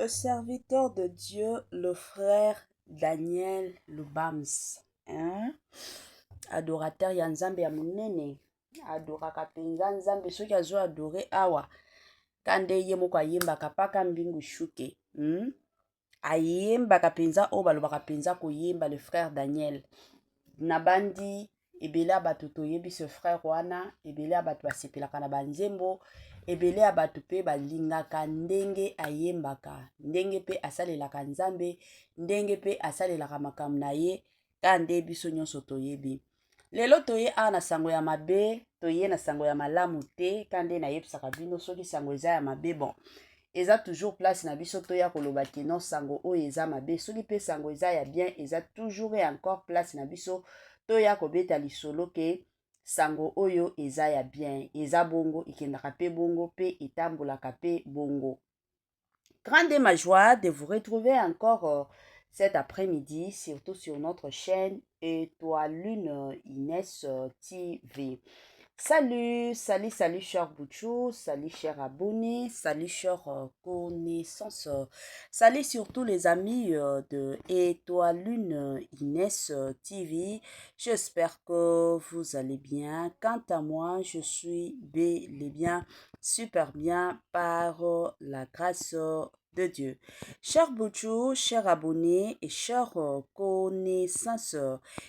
Le serviteur de Dieu, le frère Daniel Lubams, hein? Adorateur ya Nzambe ya monene, adoraka mpenza Nzambe. Soki azo adore awa, ka nde ye moko ayembaka paka mbingu shuke, Ayembaka mpenza oyo balobaka mpenza koyemba, le frère Daniel. Nabandi ebele ya bato toyebi ce frère wana, ebele ya bato basepelaka na banzembo, ebele ya bato mpe balingaka ndenge ayembaka, ndenge mpe asalelaka Nzambe, ndenge mpe asalelaka makambo na ye, ka nde biso nyonso toyebi. Lelo toye awa na sango ya mabe, toye na sango ya malamu te, ka nde nayebisaka bino soki sango eza ya mabe, bon, eza toujours place na biso toya koloba ke non, sango oyo eza mabe. Soki mpe sango eza ya bien, eza toujours et encore place na biso toya kobeta lisolo ke sango oyo eza ya bien. Eza bongo, ekendaka mpe bongo, mpe etambolaka mpe bongo. Grande ma joie de vous retrouver encore cet après-midi, surtout sur notre chaîne Étoile Lune Inès TV. Salut, salut, salut cher Bouchou, salut cher abonné, salut cher connaissance, salut surtout les amis de Étoile Lune Inès TV. J'espère que vous allez bien. Quant à moi, je suis bel et bien, super bien par la grâce de Dieu. Cher Bouchou, cher abonné et cher connaissance,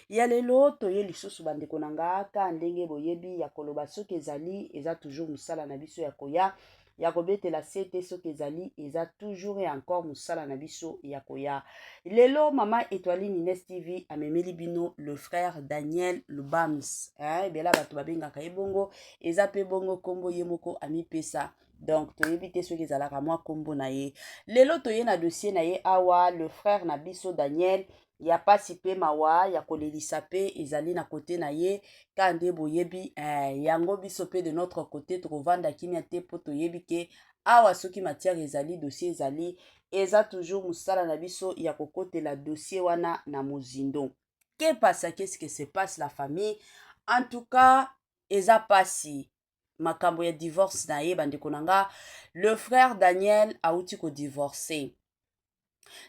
ya lelo toye lisusu, bandeko na nga, ka ndenge boyebi ya koloba soki ezali, eza toujours mosala na biso ya koya ya kobetela sete. Soki ezali, eza toujours et encore mosala na biso ya koya. Lelo mama Étoiline Ines TV amemeli bino le frère Daniel Lubams, hein, ebela bato babengaka ye bongo, eza mpe bongo nkombo ye moko amipesa, donc toyebi te soki ezalaka mwa nkombo na ye. Lelo toye na dossier na ye awa, le frère na biso Daniel, ya pasi mpe mawa ya kolelisa mpe ezali na kote na ye, ka nde boyebi yango. Biso mpe de notre côté tokovanda kimia te, mpo toyebi ke awa soki matière ezali, dossier ezali, eza toujours mosala na biso ya kokotela dossier wana na mozindo. Que passe? Qu'est-ce que se passe, la famille? En tout cas, eza pasi, makambo ya divorce na ye. Bandeko na nga, le frère Daniel auti kodivorce.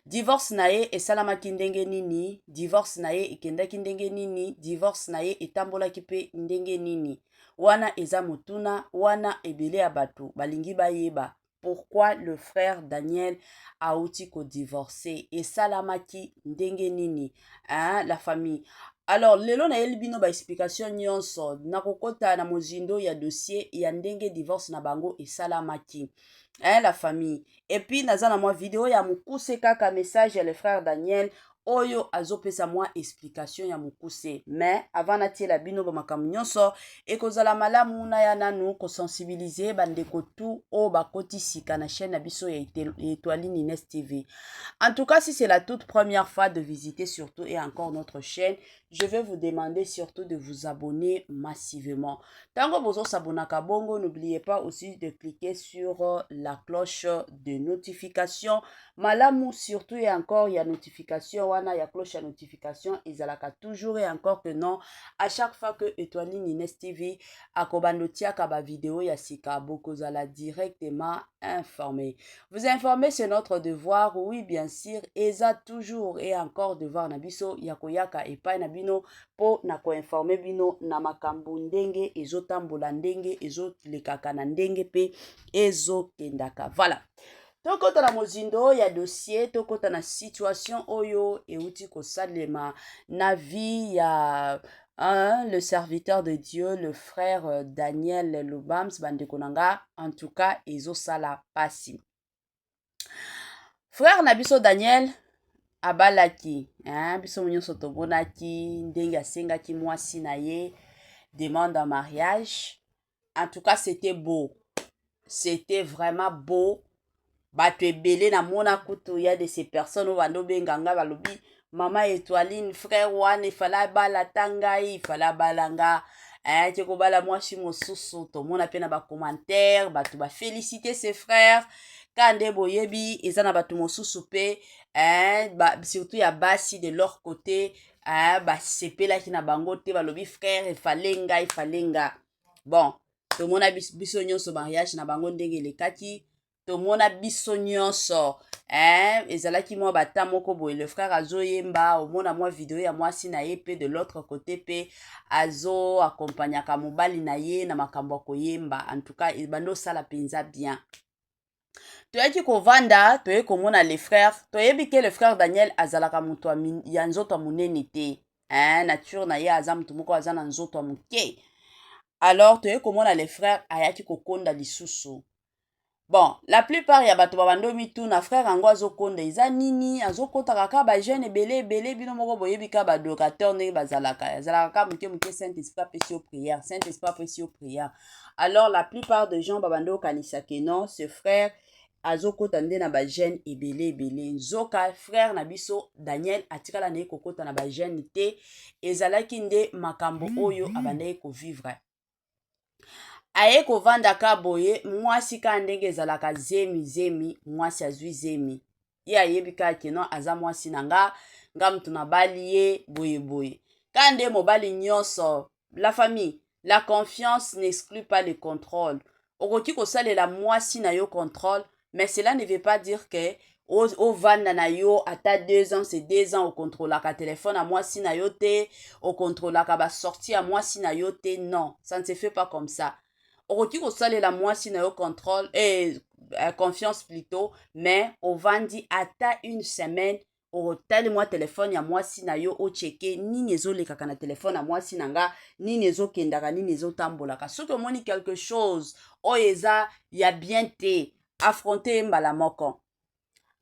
Divorce na ye esalamaki ndenge nini? Divorce na ye ekendaki ndenge nini? Divorce na ye etambolaki mpe ndenge nini? Wana eza motuna wana ebele ya bato balingi bayeba, pourquoi le frère Daniel auti kodivorce, esalamaki ndenge nini, hein, la famille? Alors lelo nayeli bino baexplication nyonso, nakokɔta na mozindo ya dossier ya ndenge divorce na bango esalamaki, hein, la famille. Et puis naza na mwa video ya mokuse kaka, message ya le frère Daniel oyo azopesa mwa explication ya mokuse. Mais avant natiela bino bamakambo nyonso, ekozala malamu naya nanu kosensibiliser bandeko tu oyo bakoti sika na chaîne na biso ya Étoiline Ines TV. En tout cas, si c'est la toute première fois de visiter surtout et encore notre chaîne, je vais vous demander surtout de vous abonner massivement. Ntango bozosabonaka bongo, n'oubliez pas aussi de cliquer sur la cloche de notification. Malamu surtout et encore ya notification wana, ya cloche ya notification, ezalaka toujours et encore que non, à chaque fois que Étoiline Ines TV akobanda otiaka bavideo ya sika, bokozala directement informé. Vous informer, c'est notre devoir, oui, bien sûr, eza toujours et encore devoir na biso ya koyaka epai na bino mpo na koinformer bino na makambo ndenge ezotambola, ndenge ezolekaka, na ndenge mpe ezokendaka. Voilà, tokɔta na mozindo ya dossier, tokɔta na situation oyo euti kosalema na vie ya hein, le serviteur de Dieu, le frère Daniel Lubams. Bandeko na nga, en tout cas ezosala pasi. Frère na biso Daniel abalaki, hein, biso nyonso tomonaki ndenge asengaki mwasi na ye demande en mariage. En tout cas, c'était beau, c'était vraiment beau. Bato ebele namona kutu ya de ces personnes oyo bando obenga nga, balobi: "Mama Étoiline, frère wana efale abala ta ngai, efale abala nga te kobala mwasi mosusu." Tomona mpe na bacommentaire bato bafélicité ses frères. Ka nde boyebi, eza na bato mosusu mpe ba, surtout ya basi de leur côté, basepelaki na bango te, balobi: "Frère efale nga, efale nga." Bon, tomona biso nyonso mariage na bango ndenge elekaki, tomona biso nyonso. Eh, ezalaki mwa bata moko boye, le frère azoyemba, omona mwa video ya mwasi na ye mpe de l'autre côté mpe azo accompagnaka mobali na ye na makambo ya koyemba. En tout cas, ebandi osala mpenza bien. Toyaki kovanda, toye komona le frère. Toyebi ke le frère Daniel azalaka moto ya nzoto ya monene te, hein, nature na ye aza moto moko aza na nzoto ya moke. Alors toye komona le frère ayaki kokonda lisusu. Bon, la plupart ya bato babandi mituna: frère yango azokonda, eza nini? Azokotaka kaka bajeune ebele ebele. Bino moko boyebi kaka baadorateur ndenge bazalaka, azalaka kaka moke moke. Saint Esprit apesi yo prière, Saint Esprit apesi yo prière. Alors la plupart de gens babandi okanisa ke non, ce frère azokota nde na bajeune ebele ebele. Nzoka frère na biso Daniel atikala na ye kokota na bajeune te, ezalaki nde makambo oyo abandaki kovivre. Aye kovandaka boye, mwasi kaka ndenge ezalaka, zemi zemi, mwasi azwi zemi. Ye ayebi kaka ke non, aza mwasi na nga, nga mutu nabali ye boye boye, kaka nde mobali nyonso. La famille, la confiance n'exclut pas le contrôle. Okoki kosalela mwasi na yo contrôle, mais cela ne veut pas dire que ovanda na yo ata 2 ans, c'est 2 ans, okontrolaka telefone ya mwasi na yo te, okontrolaka basortie ya mwasi na yo te. Non, ça ne se fait pas comme ça. Okoki kosalela mwasi na yo contrôle, confiance plutôt, mais ovandi ata une semaine, otali mwa telefone ya mwasi na yo, ochecker nini ezolekaka na telefone ya mwasi na nga, nini ezokendaka, nini ezotambolaka. Soki omoni quelque chose oyo eza ya bien te, affronte ye mbala moko.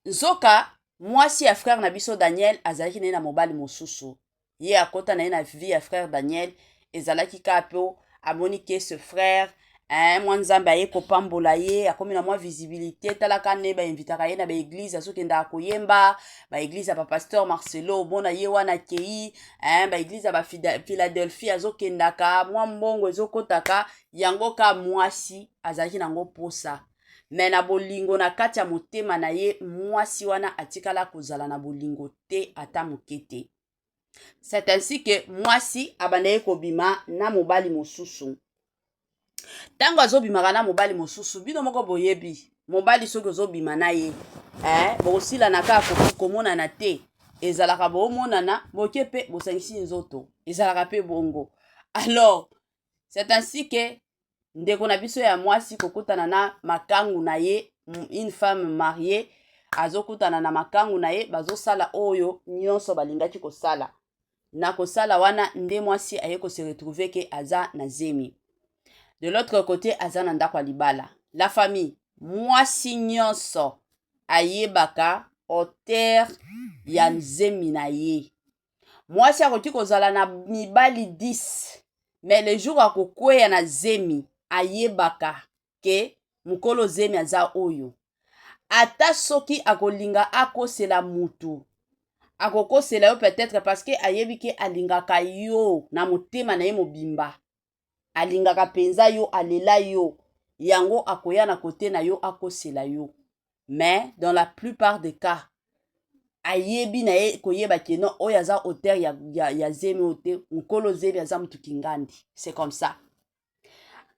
Nzoka mwasi ya frère na biso Daniel azalaki na ye na mobali mosusu. Ye akɔta na ye na vie ya frère Daniel, ezalaki kaka mpo amoni ke ce frère, hein, mwa Nzambe aye kopambola ye, akomi na mwa visibilité. Talaka nde bainvitaka ye na baeglize, azokendaka koyemba baeglize ya bapasteur Marcelo, omona ye wana akei, hein, baeglize ya baphiladelphie, azokendaka, mwa mbongo ezokɔtaka. Yango ka mwasi azalaki nango posa. Me na bolingo na kati ya motema na ye, mwasi wana atikala kozala na bolingo te, ata moke te. C'est ainsi que mwasi abandaki kobima na mobali mosusu. Ntango azobimaka na mobali mosusu, bino moko boyebi, mobali soki ozobima na ye, bokosilana kaka komonana te. Ezalaka bomonana boke mpe bosangisi nzoto, ezalaka mpe bongo. Alors c'est ainsi que ndeko na biso ya mwasi kokutana na makangu na ye, une femme mariée azokutana na makangu na ye, bazosala oyo nyonso balingaki kosala. Na kosala wana nde mwasi aye kose retrouver ke aza na zemi. De l'autre côté, aza na ndako ya libala. La famille, mwasi nyonso ayebaka auteur ya nzemi na ye. Mwasi akoki kozala na mibali 10, mais le jour akokweya na zemi, ayebaka ke mokolo zemi aza oyo. Ata soki akolinga akosela mutu, akokosela yo peut-être parce que ayebi ke alingaka yo na motema na ye mobimba, alingaka mpenza yo, alela yo, yango akoya na kote na yo, akosela yo. Mais dans la plupart des cas, ayebi na ye koyeba ke non, oyo aza auteur ya zemi oyo te, mokolo zemi aza mutu kingandi. C'est comme ça.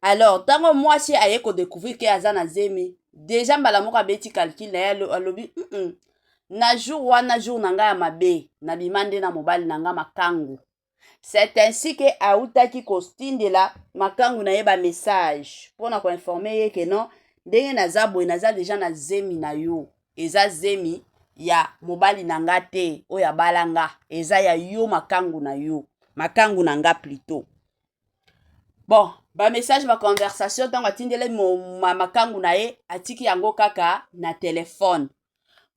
Alors ntango mwasi aye kodécouvrir ke aza na zemi déjà, mbala moko abeti calcul na ye, alobi: Na jour wana, jour na ngai ya mabe, nabima nde na mobali na ngai makangu." C'est ainsi ke autaki kotindela makangu na ye bamessage mpona koinformer ye ke non, ndenge naza boye, naza déjà na zemi na yo, eza zemi ya mobali na nga te oyo abala nga, eza ya yo makangu na yo, makangu na nga plutôt. Bon, bamessage, baconversation, ntango atindeli makangu na ye, atiki yango kaka na telefone.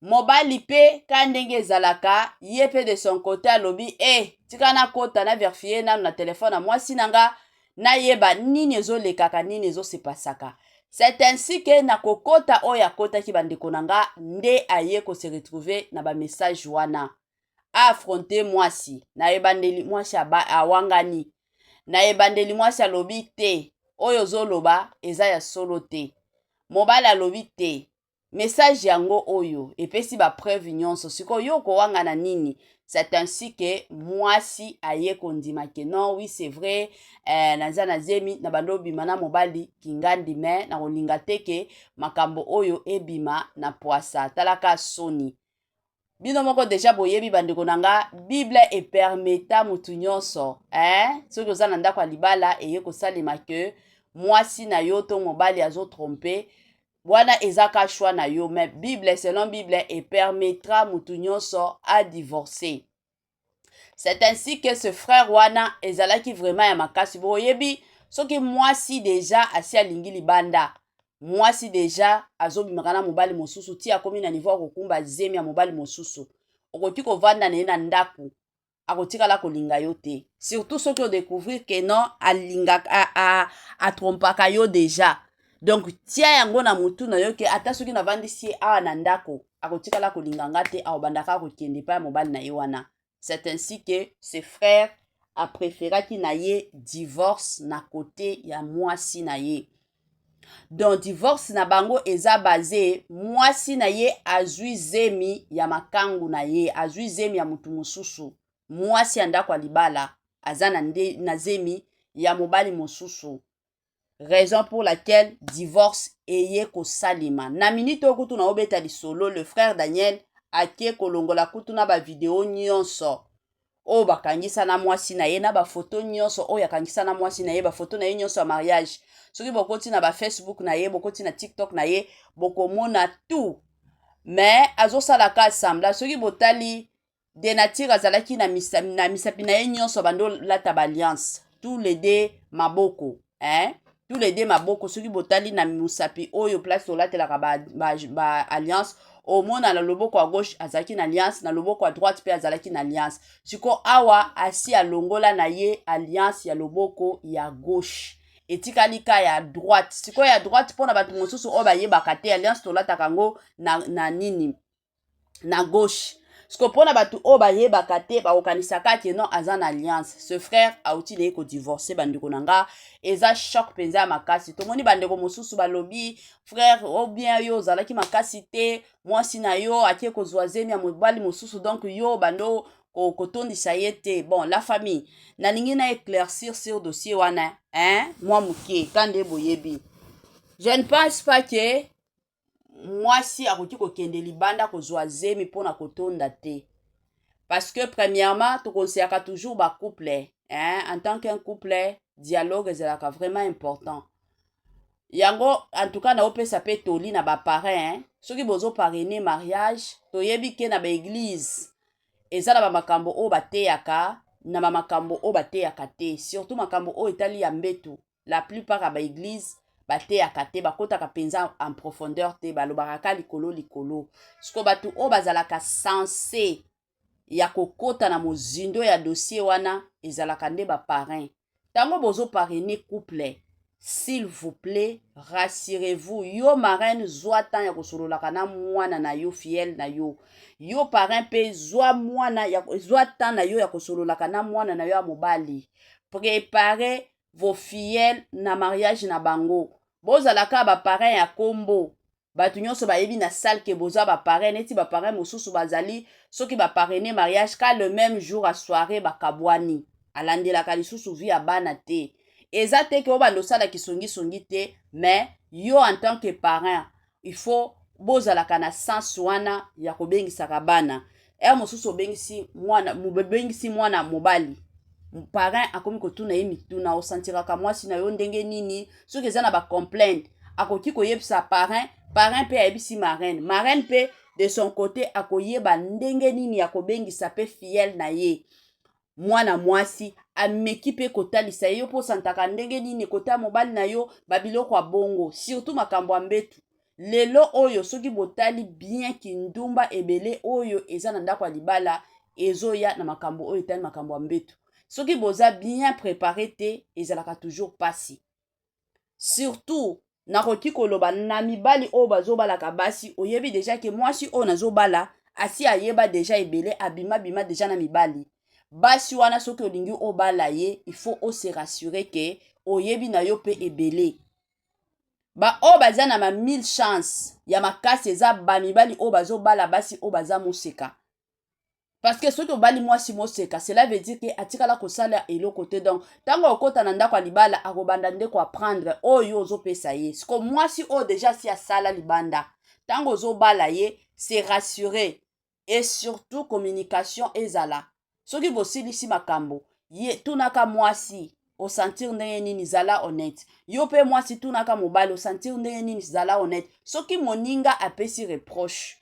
Mobali mpe ka ndenge ezalaka, ye mpe de son côté alobi: "E, tika nakota na vérifier nanu na telefone ya mwasi na nga, nayeba nini ezolekaka, nini ezosepasaka." C'est ainsi ke na kokota oyo akotaki, bandeko na nga, nde aye kose retrouver na bamessage wana. Aaffronter mwasi na ebandeli, mwasi awangani. Na ebandeli mwasi alobi te, oyo ozoloba eza ya solo te. Mobali alobi te, message yango oyo epesi bapreuve nyonso, sikoyo yo okowangana nini? C'est ainsi que mwasi aye kondima ke non, oui, c'est vrai, naza na zemi na bando obima na mobali kingandi, mais nakolinga te ke makambo oyo ebima na pwasa. Talaka soni, bino moko deja boyebi, bandeko na nga, Bible epermettre motu nyonso, eh? Soki oza na ndako ya libala, eye kosalema ke mwasi na yo to mobali azotromper, wana eza ka choix na yo, mais Bible, selon Bible, epermettra motu nyonso adivorcer. C'est ainsi que ce frère wana ezalaki vraiment ya makasi. Boyebi, soki mwasi deja asi alingi libanda, mwasi deja azobimaka na mobali mosusu, ti akomi na niveau ya kokumba zemi ya mobali mosusu, okoki kovanda na ye na ndako, akotikala kolinga yo te, surtout soki odécouvrir ke non, alingaka, atrompaka yo deja. Donc tia yango na motu na yo ke ata soki navandisi ye awa na ndako, akotikala kolinga nga te, akobandaka kokende epai ya mobali na ye wana. C'est ainsi que ce frère apréféraki na ye divorce na côté ya mwasi na ye. Donc divorce na bango eza base mwasi na ye azwi zemi ya makangu na ye, azwi zemi ya motu mosusu. Mwasi ya ndako ya libala aza na zemi ya mobali mosusu, raison pour laquelle divorce eye kosalema. Na minute oyo kutu na obeta lisolo, le frère Daniel ake kolongola kutu na bavideo nyonso oyo bakangisa na mwasi na ye, na bafoto nyonso oyo akangisa na mwasi na ye, bafoto na ye nyonso ya mariage. Soki bokoti na bafacebook na ye, bokoti na TikTok na ye, bokomona tout, mais azosalaka semblant. Soki botali de nature, azalaki na misapi na ye nyonso bando olata baalliance, tous les deux maboko, hein? Tous les deux maboko. Soki botali na mosapi oyo, place olatelaka ba alliance ba omona na loboko ya gauche azalaki na alliance, na loboko ya droite mpe azalaki na alliance. Siko awa asi alongola na ye alliance ya loboko ya gauche, etikali ka ya droite. Sikoyo ya droite, mpona bato mosusu oyo bayebaka te, alliance tolataka yango na nini? Na gauche. Siko mpona bato oyo bayebaka te, bakokanisaka ke non, aza na alliance. Ce frère auti na ye kodivorcer. Bandeko na nga, eza choc mpenza ya makasi. Tomoni bandeko mosusu balobi: "Frère, ou bien yo ozalaki makasi te, mwasi na yo atie kozwa zemi ya mobali mosusu, donc yo bando kotondisa ye te." Bon, la famille, nalingi na éclaircir sur dossier wana, hein? Mwa moke ka nde boyebi, je ne pense pas ke mwasi akoki kokende libanda kozwa zemi mpona kotonda te, parce que premièrement, tokonseyaka toujours bacouple, hein? En tant qu'un couple, dialogue ezalaka vraiment important. Yango, en tout cas, naopesa mpe toli na baparrain. Soki bozoparrainer mariage, toyebi ke na baeglise eza na bamakambo oyo bateyaka, na bamakambo oyo bateyaka te, surtout makambo oyo etali ya mbeto. La plupart ya baeglise bateyaka te, bakɔtaka mpenza en profondeur te, balobaka ka likolo likolo. Siko bato oyo bazalaka censé ya kokɔta na mozindo ya dossier wana ezalaka nde baparrain. Ntango bozoparrainer couple, s'il vous plaît, rassurez-vous. Yo marraine, zwa temps ya kosololaka na mwana na yo, filleul na yo. Yo parrain mpe, zwa mwana ya, zwa temps na yo ya kosololaka na mwana na yo ya mobali. Préparez vos filleuls na mariage na bango. Bozalaka baparrain ya kombo, bato nyonso bayebi na salle ke boza baparrain. Neti baparrain mosusu bazali, soki baparrainer mariage ka le même jour ya soirée, bakabwani, alandelaka lisusu vie ya bana te. Eza te ke obanda osala kisongisongi te, mais yo en tant que parrain, il faut bozalaka na sens wana ya kobengisaka bana. Heure mosusu obengisi mwana, obengisi mwana mobali, parrain akomi kotuna ye mituna: osentiraka mwasi na yo ndenge nini? Soki eza na bacomplainte, akoki koyebisa parrain, parrain mpe ayebisi marraine, marraine mpe de son côté akoyeba ndenge nini ya kobengisa mpe filleul na ye mwana mwasi, ameki mpe kotalisa ye: yo mpo osantaka ndenge nini kotala mobali na yo? Babiloko ya bongo, surtout makambo ya mbetu. Lelo oyo, soki botali bien, kindumba ebele oyo eza na ndako ya libala ezoya na makambo oyo etali makambo ya mbetu. Soki boza bien préparé te, ezalaka toujours pasi. Surtout nakoki koloba na mibali oyo bazobalaka basi, oyebi deja ke mwasi oyo nazobala asi ayeba deja ebele, abimabima deja na mibali. Basi wana, soki olingi obala ye, il faut ose rassurer ke oyebi na yo mpe ebele. Baoyo baza na ma mille chance ya makasi eza bamibali oyo bazobala basi oyo baza moseka. Parce que soki obali mwasi moseka, cela veut dire ke atikala kosala eloko te. Donc ntango akokɔta na ndako ya libala, akobanda nde koapprendre oyo ozopesa ye. Siko mwasi oyo déjà si asala libanda, ntango ozobala ye, se rassurer et surtout communication ezala. Soki bosilisi makambo, ye tunaka mwasi: "Osentir ndenge nini?" Zala honnête. Yo mpe mwasi, tunaka mobali: "Osentir ndenge nini?" Zala honnête. Soki moninga apesi reproche,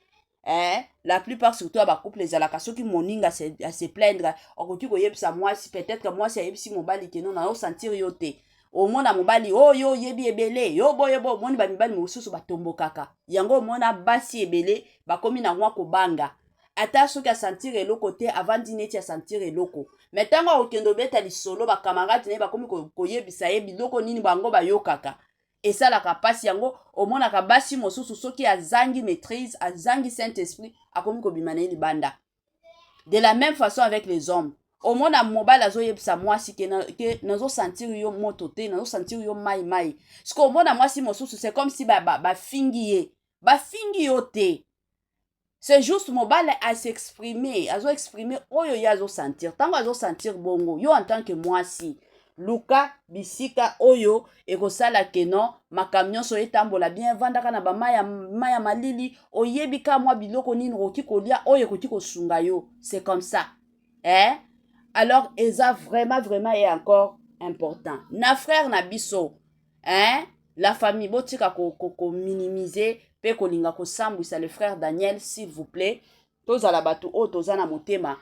la plupart, surtout ya bacouple, ezalaka soki moninga ase plaindre, okoki koyebisa mwasi. Peut-être mwasi ayebisi mobali que non, naosentir yo te. Omona mobali oyo oyebi ebele, yo boye bo omoni bamibali mosusu batombokaka yango. Omona basi ebele bakomi na mwa kobanga. Ata soki asentir eloko te, avandi neti asentir eloko. Me ntango akokende obeta lisolo, bacamarade na ye bakomi koyebisa ye biloko nini bango bayokaka, esalaka mpasi. Yango omonaka basi mosusu, soki azangi maîtrise, azangi Saint Esprit, akomi kobima na ye libanda. De la même façon avec les hommes, omona mobali azoyebisa mwasi ke nazosentir yo moto te, nazosentir yo mai mai. Siko omona mwasi mosusu, c'est comme si bafingi ba ye. Bafingi yo te, c'est juste mobali as'exprime, azoexprime oyo ye azosentir. Ntango azosentir bongo, yo en tant que mwasi, luka bisika oyo ekosala que non, makambo nyonso etambola bien. Vandaka na bamai ya mai ya malili, oyebi ka mwa biloko nini okoki kolia oyo ekoki kosunga yo. C'est comme ça, eh? Alors eza vraiment, vraiment et encore important na frère na biso, hein? La famille, botika kominimiser mpe kolinga kosambwisa le frère Daniel, s'il vous plaît. Tozala bato oyo toza na motema,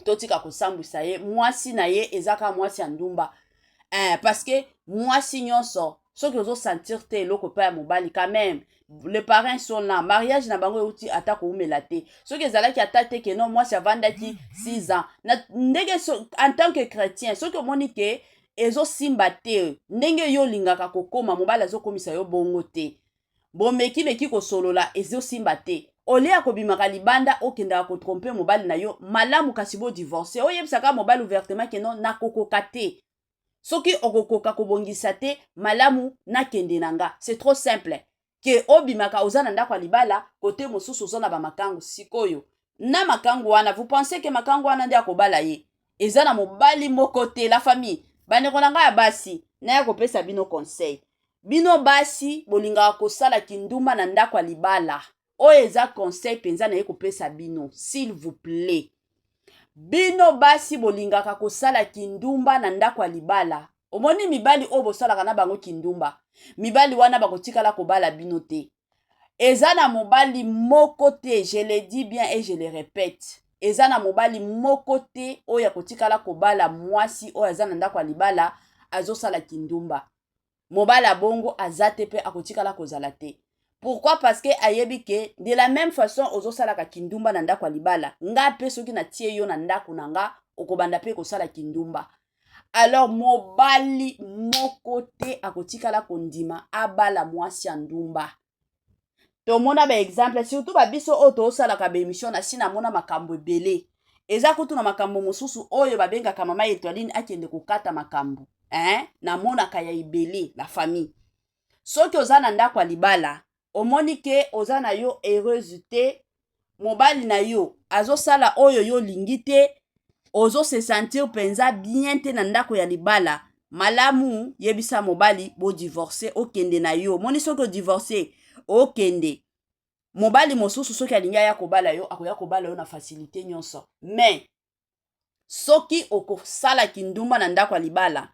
Totika kosambwisa ye. Mwasi na ye eza kaka mwasi ya ndumba, parce que mwasi nyonso, soki ozosentir te eloko epai ya mobali, quand même les parents sont là. Mariage na bango euti ata koumela te. Soki ezalaki ata te que non, mwasi avandaki 6 ans na ndenge so, en tant que chrétien, soki omoni ke ezosimba te ndenge yo olingaka kokóma, mobali azokomisa yo bongo te, bomekimeki kosolola, ezosimba te, olie ya kobimaka libanda, okendaka kotromper mobali na yo, malamu kasi bodivorce. Oyebisaka mobali ouvertement que non, nakokoka te. Soki okokoka kobongisa te, malamu nakende na nga. C'est trop simple ke obimaka, oza na ndako ya libala, kote mosusu oza na bamakangu. Sikoyo na makangu wana, vous pensez ke makangu wana nde akobala ye? Eza na mobali moko te. La famille, bandeko na ngai ya basi, naya kopesa bino conseil. Bino basi bolingaka kosala kindumba na ndako ya libala, oyo eza conseil mpenza naye kopesa bino, s'il vous plaît. Bino basi bolingaka kosala kindumba na ndako ya libala, omoni mibali oyo bosalaka na bango kindumba, mibali wana bakotikala kobala bino te. Eza na mobali moko te, je le dis bien et je le répète, eza na mobali moko te oyo akotikala kobala mwasi oyo aza na ndako ya libala, azosala kindumba. Mobali abongo aza te mpe akotikala kozala te. Pourquoi? Parce que ayebi ke de la même façon ozosalaka kindumba na ndako ya libala, nga mpe soki natie yo na ndako na nga, okobanda mpe kosala kindumba. Alors mobali moko te akotikala kondima abala mwasi ya ndumba. Tomona baexemple, surtout babiso oyo tosalaka baémission na si, namona makambo ebele. Eza kutu na makambo mosusu oyo babengaka mama Etoiline akende kokata makambo, hein? Namonaka ya ebele. La famille, soki oza na ndako ya libala, omoni ke oza na yo heureuse te, mobali na yo azosala oyo yo olingi te, ozose sentir mpenza bien te na ndako ya libala, malamu yebisa mobali, bodivorce, okende na yo. Omoni, soki odivorce, okende, mobali mosusu soki alingi aya kobala yo, akoya kobala yo na facilité nyonso. Mais soki okosala kindumba na ndako ya libala,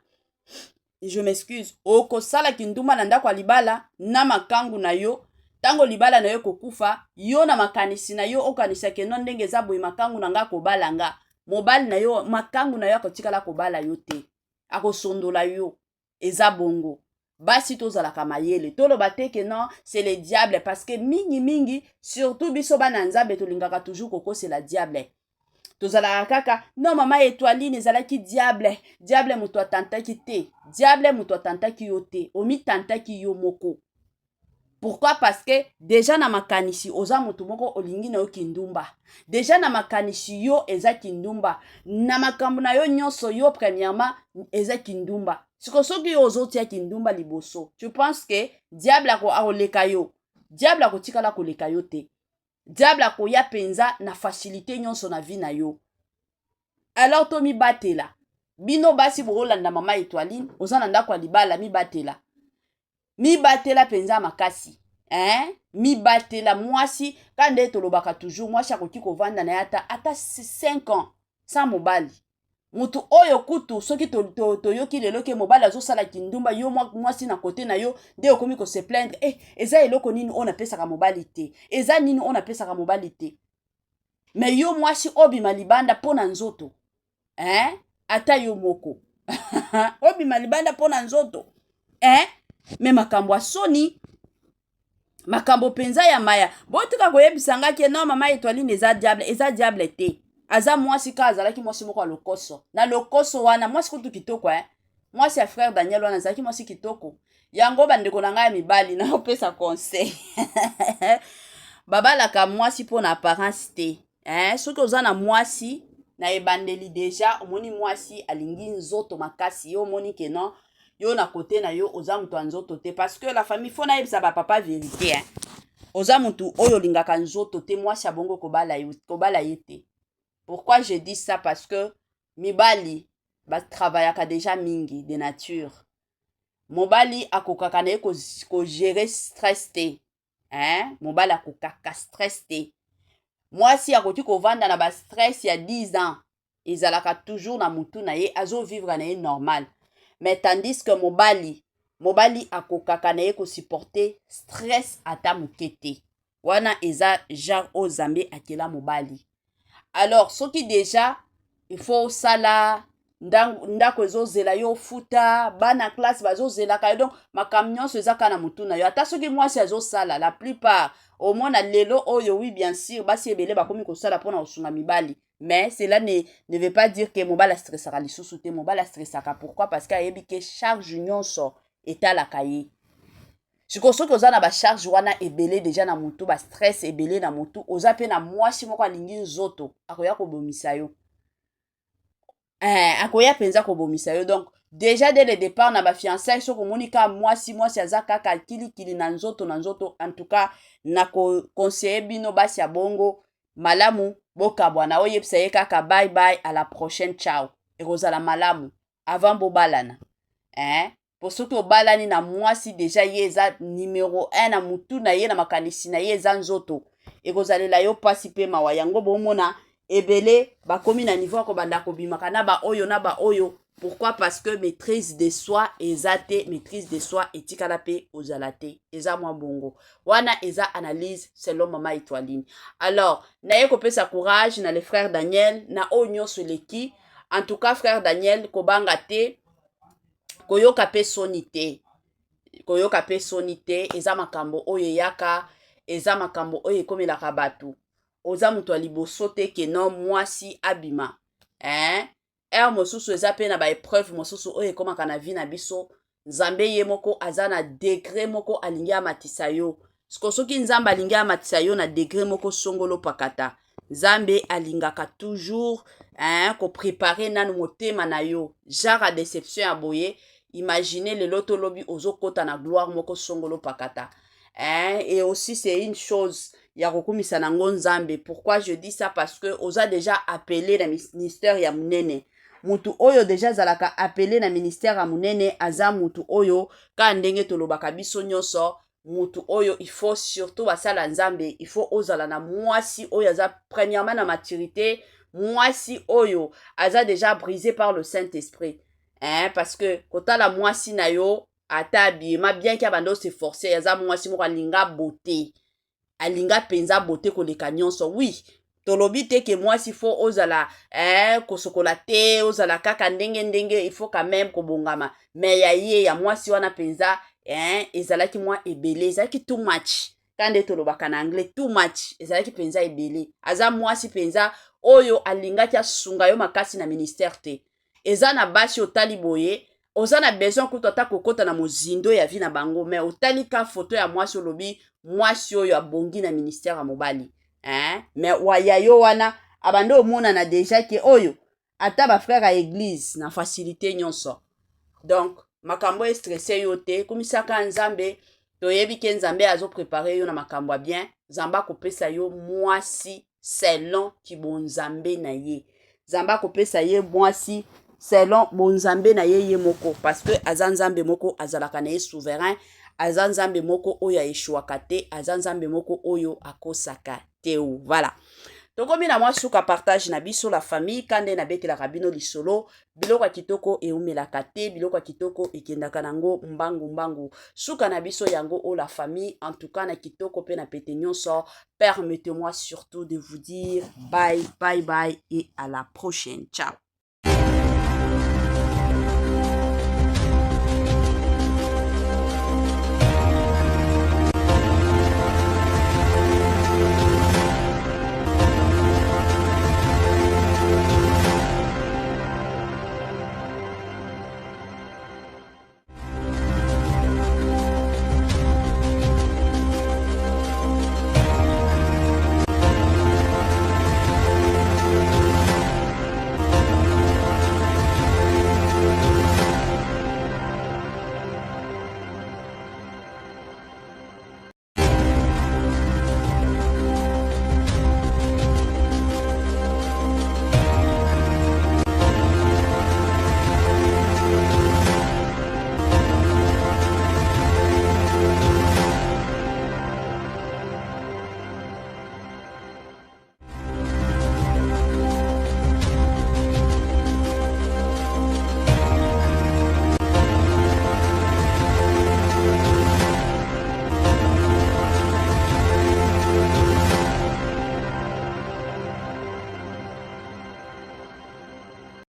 je m'excuse, okosala kindumba na ndako ya libala na makangu na yo, ntango libala na yo ekokufa, yo na makanisi na yo okanisaki no ndenge eza boye, makangu na nga akobala nga. Mobali na yo, makangu na yo akotikala kobala yo te, akosondola yo. Eza bongo. Basi, tozalaka mayele. Toloba te ke non, c'est le diable, parce que mingimingi, surtout biso bana Nzambe, tolingaka toujours kokosela diable. Tozalaka kaka: "Non, mama Etoiline, ezalaki diable, diable moto atantaki te." Diable moto atantaki yo te, omitantaki yo moko. Pourquoi? Parce que déjà na makanisi oza moto moko olingi na yo kindumba. Déjà na makanisi yo eza kindumba, na makambo na yo nyonso, yo premièrement eza kindumba. Siko soki yo ozotia kindumba liboso, tu penses que diable akoleka yo? Diable akotikala koleka yo te. Diable akoya mpenza na facilité nyonso na vie na yo. Alors tomibatela. Bino basi bokolanda mama Etoiline, oza na ndako ya libala, mibatela. Mibatela mpenza makasi, hein? Mibatela mwasi, ka nde tolobaka toujours, mwasi akoki kovanda na ye ata 5 ans sans mobali. Mutu oyo kutu soki toyoki to, to lelo ke mobali azosala kindumba, yo mwasi na kote na yo nde okomi kose plaindre: "Eh, eza eloko nini oyo napesaka mobali te? Eza nini oyo napesaka mobali te?" Mais yo mwasi obima libanda mpo na nzoto, hein? Ata yo moko obima libanda mpo na nzoto, hein? Mais makambo ya soni, makambo mpenza ya maya. Botika koyebisa nga ke non, mama Etoiline, eza diable. Eza diable te. Aza mwasi kaka, azalaki mwasi moko ya lokoso. Na lokoso wana, mwasi kutu kitoko, eh? Mwasi ya frère Daniel wana azalaki mwasi kitoko. Yango, bandeko na ngai ya mibali, naopesa conseil: babalaka mwasi mpo na apparence te, eh? Soki oza na mwasi na ebandeli déjà, omoni mwasi alingi nzoto makasi, yo omoni ke non, yo na kote na yo oza moto ya nzoto te. Parce que la famille, faut nayebisa bapapa vérité, hein? Oza motu oyo olingaka nzoto te, mwasi abongo kobala ye te. Pourquoi je dis ça? Parce que mibali batravaillaka déjà mingi de nature. Mobali akokaka na ye kogérer stress te, hein? Mobali akokaka stress te. Mwasi akoki kovanda na bastress ya 10 ans, ezalaka toujours na mutu na ye, azovivre na ye normal. Mais tandis que mobali akokaka na ye kosupporter stress ata moke te. Wana eza genre oyo Nzambe akela mobali. Alors soki déjà il faut osala ndako, ezozela yo ofuta, bana classe bazozelaka yo, donc makambo nyonso eza kaka na motu na yo. Ata soki mwasi azosala, la plupart omona lelo oyo, oui, bien sûr, basi ebele bakomi kosala mpona kosunga mibali, mais cela ne veut pas dire ke mobali astressaka lisusu te. Mobali astressaka. Pourquoi? Parce que ayebi ke charge nyonso etalaka ye. Sikoyo soki oza na bacharge wana ebele déjà na motu, bastress ebele na motu, oza mpe na mwasi moko alingi nzoto, akoya kobomisa yo, akoya mpenza kobomisa yo. Donc déjà dès le départ na bafiançailles, soki omoni kaka mwasi aza kaka kilikili na nzoto na nzoto, en tout cas nakoconseiller bino basi ya bongo, malamu bokabwana. Oyebisa ye kaka: "Bye bye, à la prochaine, ciao." Ekozala malamu avant bobalana, eh? Po soki obalani na mwasi déjà ye eza numero 1 na mutu na ye, na makanisi na ye eza nzoto, ekozalela yo mpasi mpe mawa. Yango bomona ebele bakomi na niveau ya kobanda kobimaka na baoyo na baoyo. Pourquoi? Parce que maîtrise de soi eza te, maîtrise de soi etikala mpe ozala te. Eza mwa bongo. Wana eza analyse selon mama Etoiline. Alors naye kopesa courage na le frère Daniel na oyo nyonso eleki. En tout cas, frère Daniel, kobanga te, koyoka mpe soni te, koyoka mpe soni te. Eza makambo oyo eyaka, eza makambo oyo ekomelaka bato. Oza moto ya liboso te ke no mwasi abima, hein? Heure mosusu eza mpe na baépreuve mosusu oyo ekomaka na vie na biso. Nzambe ye moko aza na degré moko alingi amatisa yo. Siko soki Nzambe alingi amatisa yo na degré moko songolo pakata, Nzambe alingaka toujours, hein, kopréparer nanu motema na yo. Genre ya déception ya boye, imagine lelo tolobi ozokɔta na gloire moko songolo pakata, hein? Et aussi c'est une chose ya kokumisa nango Nzambe. Pourquoi je dis ça? Parce que oza déjà appelé na ministère ya monene. Mutu oyo déjà azalaka appelé na ministère ya monene aza mutu oyo kaka ndenge tolobaka biso nyonso, mutu oyo il faut surtout basala Nzambe, il faut ozala na mwasi oyo aza premièrement na maturité, mwasi oyo aza déjà brisé par le Saint-Esprit, hein? Parce que kotala mwasi na yo, ata abima bien ke abanda oseforcer, aza mwasi moko alinga beauté, alinga mpenza beauté koleka nyonso. Oui, tolobi te ke mwasi faut ozala kosokola te, ozala kaka ndenge ndenge. Il faut quand même kobongama. Mais ya ye, ya mwasi wana mpenza, ezalaki mwa ebele, ezalaki too much. Ka nde tolobaka na anglais, too much, ezalaki mpenza ebele. Aza mwasi mpenza oyo alingaki asunga yo makasi na ministère te. Eza na basi otali boye, oza na besoin kutu ata kokɔta na mozindo ya vie na bango, mais otali ka foto ya mwasi, olobi: "Mwasi oyo abongi na ministère ya mobali, hein?" Mais waya yo wana abandi omonana déjà ke oyo ata bafrère ya église na facilité nyonso. Donc makambo estresse yo te, kumisaka Nzambe. Toyebi ke Nzambe azoprépare yo na makambo ya bien. Nzambe akopesa yo mwasi selon kibonzambe na ye. Nzambe akopesa ye mwasi selon bonzambe na ye ye moko, parce que aza Nzambe moko azalaka na ye souverain, aza Nzambe moko oyo aeshuwaka te, aza Nzambe moko oyo akosaka te. Voilà, tokomi na mwa suka partage na biso, la famille. Ka nde nabetelaka bino lisolo, biloko ya kitoko eumelaka te, biloko ya kitoko ekendaka nango mbangu mbangu. Suka na biso yango o, la famille. En tout cas, na kitoko mpe na pete nyonso, permettez-moi surtout de vous dire bye bye bye et à la prochaine. Ciao.